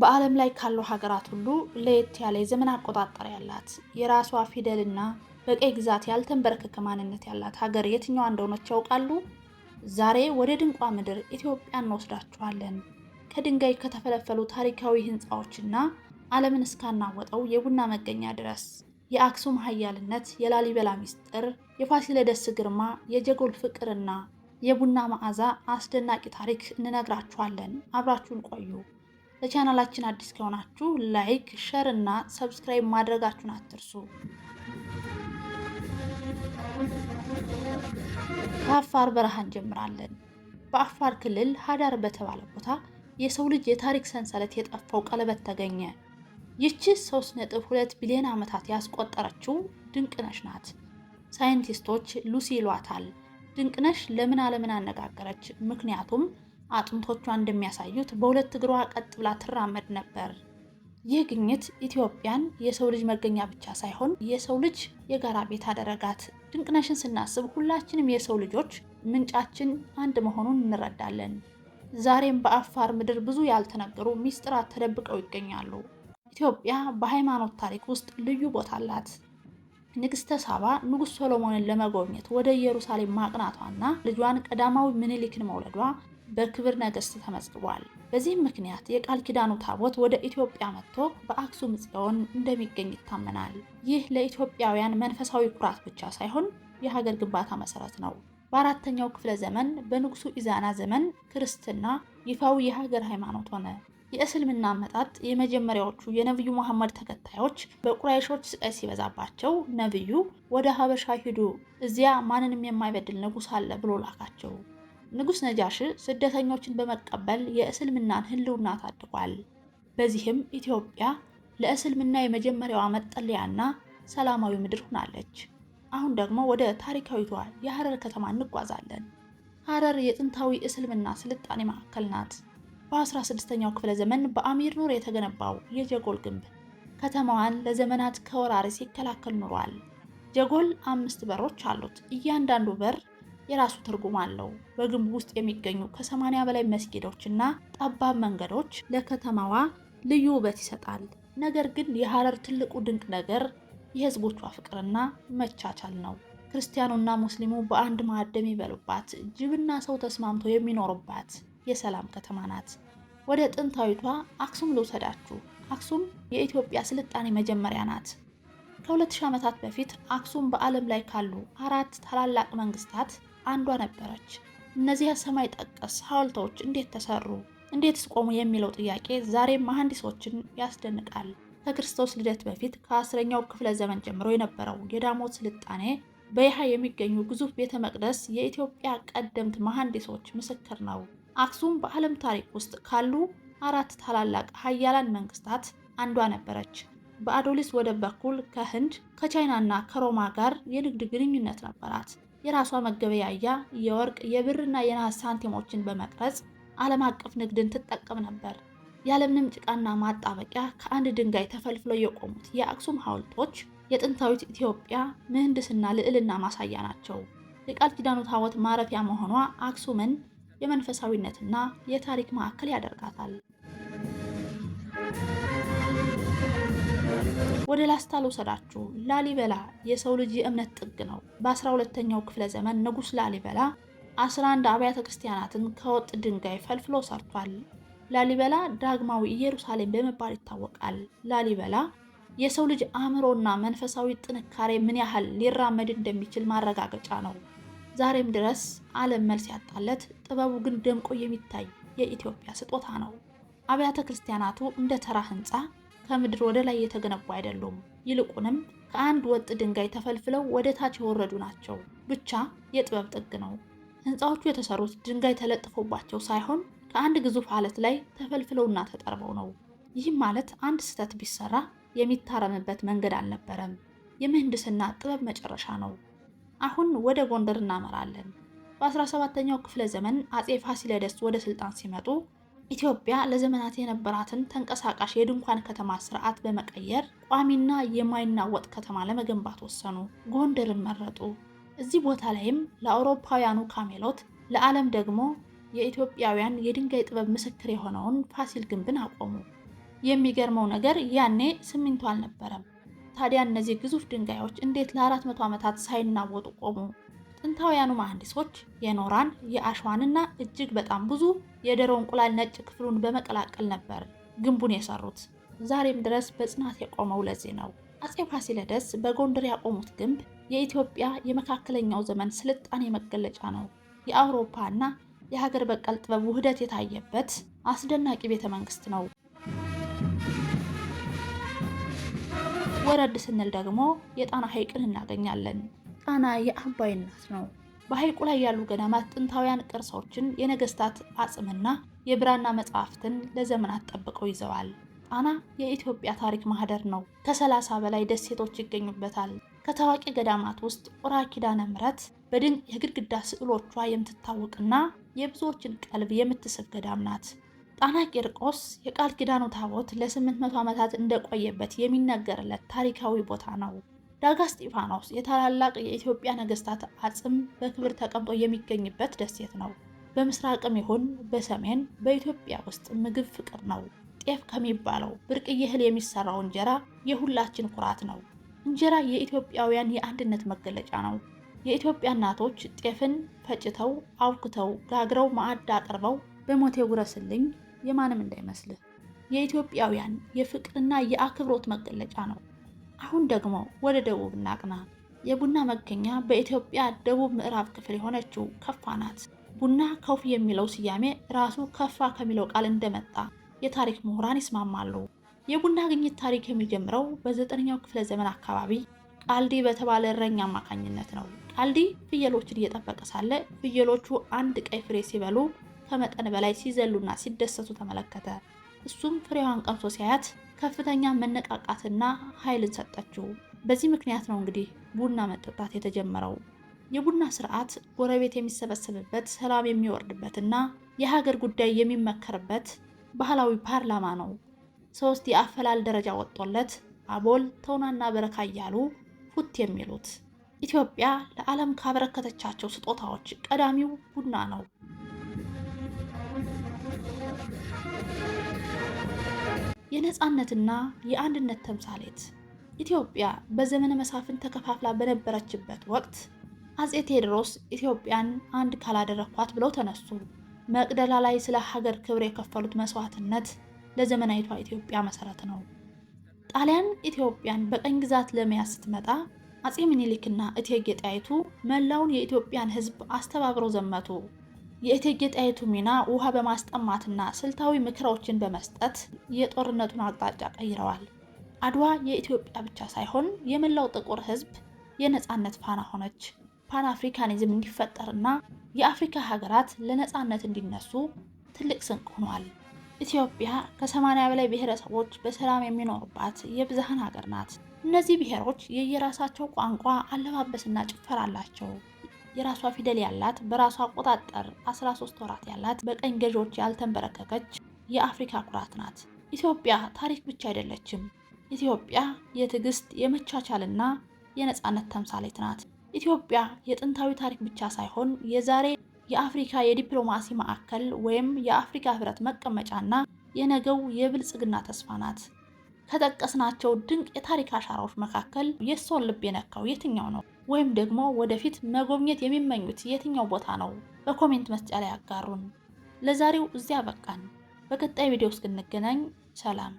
በዓለም ላይ ካሉ ሀገራት ሁሉ ለየት ያለ የዘመን አቆጣጠር ያላት፣ የራሷ ፊደልና በቀይ ግዛት ያልተንበረከከ ማንነት ያላት ሀገር የትኛዋ እንደሆነች ያውቃሉ? ዛሬ ወደ ድንቋ ምድር ኢትዮጵያ እንወስዳችኋለን። ከድንጋይ ከተፈለፈሉ ታሪካዊ ህንፃዎችና ዓለምን እስካናወጠው የቡና መገኛ ድረስ የአክሱም ኃያልነት፣ የላሊበላ ሚስጥር፣ የፋሲለደስ ግርማ፣ የጀጎል ፍቅርና የቡና መዓዛ አስደናቂ ታሪክ እንነግራችኋለን። አብራችሁን ቆዩ። ለቻናላችን አዲስ ከሆናችሁ like፣ share እና subscribe ማድረጋችሁን አትርሱ። ከአፋር በረሃ እንጀምራለን። በአፋር ክልል ሀዳር በተባለ ቦታ የሰው ልጅ የታሪክ ሰንሰለት የጠፋው ቀለበት ተገኘ። ይቺ 3.2 ቢሊዮን ዓመታት ያስቆጠረችው ድንቅነሽ ናት። ሳይንቲስቶች ሉሲ ይሏታል። ድንቅነሽ ለምን ዓለምን አነጋገረች? ምክንያቱም አጥንቶቿ እንደሚያሳዩት በሁለት እግሯ ቀጥ ብላ ትራመድ ነበር። ይህ ግኝት ኢትዮጵያን የሰው ልጅ መገኛ ብቻ ሳይሆን የሰው ልጅ የጋራ ቤት አደረጋት። ድንቅነሽን ስናስብ ሁላችንም የሰው ልጆች ምንጫችን አንድ መሆኑን እንረዳለን። ዛሬም በአፋር ምድር ብዙ ያልተነገሩ ሚስጥራት ተደብቀው ይገኛሉ። ኢትዮጵያ በሃይማኖት ታሪክ ውስጥ ልዩ ቦታ አላት። ንግስተ ሳባ ንጉሥ ሶሎሞንን ለመጎብኘት ወደ ኢየሩሳሌም ማቅናቷና ልጇን ቀዳማዊ ምኒልክን መውለዷ በክብር ነገሥት ተመዝግቧል። በዚህም ምክንያት የቃል ኪዳኑ ታቦት ወደ ኢትዮጵያ መጥቶ በአክሱም ጽዮን እንደሚገኝ ይታመናል። ይህ ለኢትዮጵያውያን መንፈሳዊ ኩራት ብቻ ሳይሆን የሀገር ግንባታ መሰረት ነው። በአራተኛው ክፍለ ዘመን በንጉሱ ኢዛና ዘመን ክርስትና ይፋዊ የሀገር ሃይማኖት ሆነ። የእስልምና አመጣጥ የመጀመሪያዎቹ የነቢዩ መሐመድ ተከታዮች በቁራይሾች ስቃይ ሲበዛባቸው ነቢዩ ወደ ሀበሻ ሂዱ፣ እዚያ ማንንም የማይበድል ንጉሥ አለ ብሎ ላካቸው። ንጉሥ ነጃሽ ስደተኞችን በመቀበል የእስልምናን ሕልውና ታድጓል። በዚህም ኢትዮጵያ ለእስልምና የመጀመሪያዋ መጠለያና ሰላማዊ ምድር ሆናለች። አሁን ደግሞ ወደ ታሪካዊቷ የሐረር ከተማ እንጓዛለን። ሐረር የጥንታዊ እስልምና ስልጣኔ ማዕከል ናት። በ16ኛው ክፍለ ዘመን በአሚር ኑር የተገነባው የጀጎል ግንብ ከተማዋን ለዘመናት ከወራሪ ሲከላከል ኑሯል። ጀጎል አምስት በሮች አሉት። እያንዳንዱ በር የራሱ ትርጉም አለው። በግንቡ ውስጥ የሚገኙ ከ80 በላይ መስጊዶች እና ጠባብ መንገዶች ለከተማዋ ልዩ ውበት ይሰጣል። ነገር ግን የሐረር ትልቁ ድንቅ ነገር የህዝቦቿ ፍቅርና መቻቻል ነው። ክርስቲያኑና ሙስሊሙ በአንድ ማዕድ የሚበሉባት፣ ጅብና ሰው ተስማምቶ የሚኖሩባት የሰላም ከተማ ናት። ወደ ጥንታዊቷ አክሱም ልውሰዳችሁ። አክሱም የኢትዮጵያ ስልጣኔ መጀመሪያ ናት። ከ2000 ዓመታት በፊት አክሱም በዓለም ላይ ካሉ አራት ታላላቅ መንግስታት አንዷ ነበረች። እነዚህ ሰማይ ጠቀስ ሐውልቶች እንዴት ተሰሩ፣ እንዴትስ ቆሙ የሚለው ጥያቄ ዛሬም መሐንዲሶችን ያስደንቃል። ከክርስቶስ ልደት በፊት ከ10ኛው ክፍለ ዘመን ጀምሮ የነበረው የዳሞት ስልጣኔ በይሃ የሚገኙ ግዙፍ ቤተ መቅደስ የኢትዮጵያ ቀደምት መሐንዲሶች ምስክር ነው። አክሱም በዓለም ታሪክ ውስጥ ካሉ አራት ታላላቅ ሀያላን መንግስታት አንዷ ነበረች። በአዶሊስ ወደብ በኩል ከህንድ፣ ከቻይናና ከሮማ ጋር የንግድ ግንኙነት ነበራት። የራሷ መገበያያ የወርቅ፣ የብርና የነሐስ ሳንቲሞችን በመቅረጽ ዓለም አቀፍ ንግድን ትጠቀም ነበር። ያለምንም ጭቃና ማጣበቂያ ከአንድ ድንጋይ ተፈልፍለው የቆሙት የአክሱም ሐውልቶች የጥንታዊት ኢትዮጵያ ምህንድስና ልዕልና ማሳያ ናቸው። የቃል ኪዳኑ ታቦት ማረፊያ መሆኗ አክሱምን የመንፈሳዊነትና የታሪክ ማዕከል ያደርጋታል። ወደ ላስታ ልውሰዳችሁ። ላሊበላ የሰው ልጅ የእምነት ጥግ ነው። በ12ኛው ክፍለ ዘመን ንጉሥ ላሊበላ 11 አብያተ ክርስቲያናትን ከወጥ ድንጋይ ፈልፍሎ ሰርቷል። ላሊበላ ዳግማዊ ኢየሩሳሌም በመባል ይታወቃል። ላሊበላ የሰው ልጅ አእምሮና መንፈሳዊ ጥንካሬ ምን ያህል ሊራመድ እንደሚችል ማረጋገጫ ነው። ዛሬም ድረስ ዓለም መልስ ያጣለት ጥበቡ ግን ደምቆ የሚታይ የኢትዮጵያ ስጦታ ነው። አብያተ ክርስቲያናቱ እንደ ተራ ህንፃ ከምድር ወደ ላይ የተገነቡ አይደሉም። ይልቁንም ከአንድ ወጥ ድንጋይ ተፈልፍለው ወደ ታች የወረዱ ናቸው። ብቻ የጥበብ ጥግ ነው። ህንፃዎቹ የተሰሩት ድንጋይ ተለጥፎባቸው ሳይሆን ከአንድ ግዙፍ አለት ላይ ተፈልፍለውና ተጠርበው ነው። ይህም ማለት አንድ ስህተት ቢሰራ የሚታረምበት መንገድ አልነበረም። የምህንድስና ጥበብ መጨረሻ ነው። አሁን ወደ ጎንደር እናመራለን። በ17ኛው ክፍለ ዘመን አጼ ፋሲለደስ ወደ ስልጣን ሲመጡ ኢትዮጵያ ለዘመናት የነበራትን ተንቀሳቃሽ የድንኳን ከተማ ስርዓት በመቀየር ቋሚና የማይናወጥ ከተማ ለመገንባት ወሰኑ። ጎንደርን መረጡ። እዚህ ቦታ ላይም ለአውሮፓውያኑ ካሜሎት፣ ለዓለም ደግሞ የኢትዮጵያውያን የድንጋይ ጥበብ ምስክር የሆነውን ፋሲል ግንብን አቆሙ። የሚገርመው ነገር ያኔ ሲሚንቶ አልነበረም። ታዲያ እነዚህ ግዙፍ ድንጋዮች እንዴት ለ400 ዓመታት ሳይናወጡ ቆሙ? ጥንታውያኑ መሐንዲሶች የኖራን፣ የአሸዋንና እጅግ በጣም ብዙ የዶሮ እንቁላል ነጭ ክፍሉን በመቀላቀል ነበር ግንቡን የሰሩት። ዛሬም ድረስ በጽናት የቆመው ለዚህ ነው። አፄ ፋሲለደስ በጎንደር ያቆሙት ግንብ የኢትዮጵያ የመካከለኛው ዘመን ስልጣኔ መገለጫ ነው። የአውሮፓ እና የሀገር በቀል ጥበብ ውህደት የታየበት አስደናቂ ቤተ መንግስት ነው። ወረድ ስንል ደግሞ የጣና ሐይቅን እናገኛለን። ጣና የአባይ እናት ነው። በሐይቁ ላይ ያሉ ገዳማት ጥንታውያን ቅርሶችን፣ የነገስታት አጽምና የብራና መጽሐፍትን ለዘመናት ጠብቀው ይዘዋል። ጣና የኢትዮጵያ ታሪክ ማህደር ነው። ከ30 በላይ ደሴቶች ይገኙበታል። ከታዋቂ ገዳማት ውስጥ ቁራ ኪዳነ ምሕረት በድንቅ የግድግዳ ስዕሎቿ የምትታወቅና የብዙዎችን ቀልብ የምትስብ ገዳም ናት። ጣና ቂርቆስ የቃል ኪዳኑ ታቦት ለ800 ዓመታት እንደቆየበት የሚነገርለት ታሪካዊ ቦታ ነው። ዳጋ እስጢፋኖስ የታላላቅ የኢትዮጵያ ነገስታት አጽም በክብር ተቀምጦ የሚገኝበት ደሴት ነው። በምስራቅም ይሁን በሰሜን በኢትዮጵያ ውስጥ ምግብ ፍቅር ነው። ጤፍ ከሚባለው ብርቅዬ እህል የሚሰራው እንጀራ የሁላችን ኩራት ነው። እንጀራ የኢትዮጵያውያን የአንድነት መገለጫ ነው። የኢትዮጵያ እናቶች ጤፍን ፈጭተው አውክተው ጋግረው ማዕድ አቅርበው በሞቴ ጉረስልኝ የማንም እንዳይመስልህ የኢትዮጵያውያን የፍቅርና የአክብሮት መገለጫ ነው። አሁን ደግሞ ወደ ደቡብ እናቅና። የቡና መገኛ በኢትዮጵያ ደቡብ ምዕራብ ክፍል የሆነችው ከፋ ናት። ቡና ከውፍ የሚለው ስያሜ ራሱ ከፋ ከሚለው ቃል እንደመጣ የታሪክ ምሁራን ይስማማሉ። የቡና ግኝት ታሪክ የሚጀምረው በ9ኛው ክፍለ ዘመን አካባቢ ቃልዲ በተባለ እረኛ አማካኝነት ነው። ቃልዲ ፍየሎችን እየጠበቀ ሳለ ፍየሎቹ አንድ ቀይ ፍሬ ሲበሉ ከመጠን በላይ ሲዘሉና ሲደሰቱ ተመለከተ። እሱም ፍሬዋን ቀምሶ ሲያያት ከፍተኛ መነቃቃትና ኃይልን ሰጠችው። በዚህ ምክንያት ነው እንግዲህ ቡና መጠጣት የተጀመረው። የቡና ስርዓት ጎረቤት የሚሰበሰብበት፣ ሰላም የሚወርድበትና የሀገር ጉዳይ የሚመከርበት ባህላዊ ፓርላማ ነው። ሶስት የአፈላል ደረጃ ወጥቶለት አቦል፣ ተውናና በረካ እያሉ ፉት የሚሉት። ኢትዮጵያ ለዓለም ካበረከተቻቸው ስጦታዎች ቀዳሚው ቡና ነው። የነፃነትና የአንድነት ተምሳሌት ኢትዮጵያ በዘመነ መሳፍንት ተከፋፍላ በነበረችበት ወቅት አፄ ቴዎድሮስ ኢትዮጵያን አንድ ካላደረኳት ብለው ተነሱ። መቅደላ ላይ ስለ ሀገር ክብር የከፈሉት መስዋዕትነት ለዘመናዊቷ ኢትዮጵያ መሰረት ነው። ጣሊያን ኢትዮጵያን በቀኝ ግዛት ለመያዝ ስትመጣ አፄ ምኒልክና እቴጌ ጣይቱ መላውን የኢትዮጵያን ሕዝብ አስተባብረው ዘመቱ። የእቴጌ ጣይቱ ሚና ውሃ በማስጠማትና ስልታዊ ምክሮችን በመስጠት የጦርነቱን አቅጣጫ ቀይረዋል። አድዋ የኢትዮጵያ ብቻ ሳይሆን የመላው ጥቁር ሕዝብ የነፃነት ፋና ሆነች። ፓን አፍሪካኒዝም እንዲፈጠርና የአፍሪካ ሀገራት ለነፃነት እንዲነሱ ትልቅ ስንቅ ሆኗል። ኢትዮጵያ ከ80 በላይ ብሔረሰቦች በሰላም የሚኖሩባት የብዝሃን ሀገር ናት። እነዚህ ብሔሮች የየራሳቸው ቋንቋ፣ አለባበስና ጭፈራ አላቸው። የራሷ ፊደል ያላት፣ በራሷ አቆጣጠር 13 ወራት ያላት፣ በቀኝ ገዢዎች ያልተንበረከከች የአፍሪካ ኩራት ናት። ኢትዮጵያ ታሪክ ብቻ አይደለችም። ኢትዮጵያ የትዕግስት፣ የመቻቻልና የነፃነት ተምሳሌት ናት። ኢትዮጵያ የጥንታዊ ታሪክ ብቻ ሳይሆን የዛሬ የአፍሪካ የዲፕሎማሲ ማዕከል ወይም የአፍሪካ ህብረት መቀመጫና የነገው የብልጽግና ተስፋ ናት። ከጠቀስናቸው ድንቅ የታሪክ አሻራዎች መካከል የእርስዎን ልብ የነካው የትኛው ነው? ወይም ደግሞ ወደፊት መጎብኘት የሚመኙት የትኛው ቦታ ነው? በ comment መስጫ ላይ ያጋሩን። ለዛሬው እዚያ በቃን። በቀጣይ ቪዲዮ እስክንገናኝ ሰላም።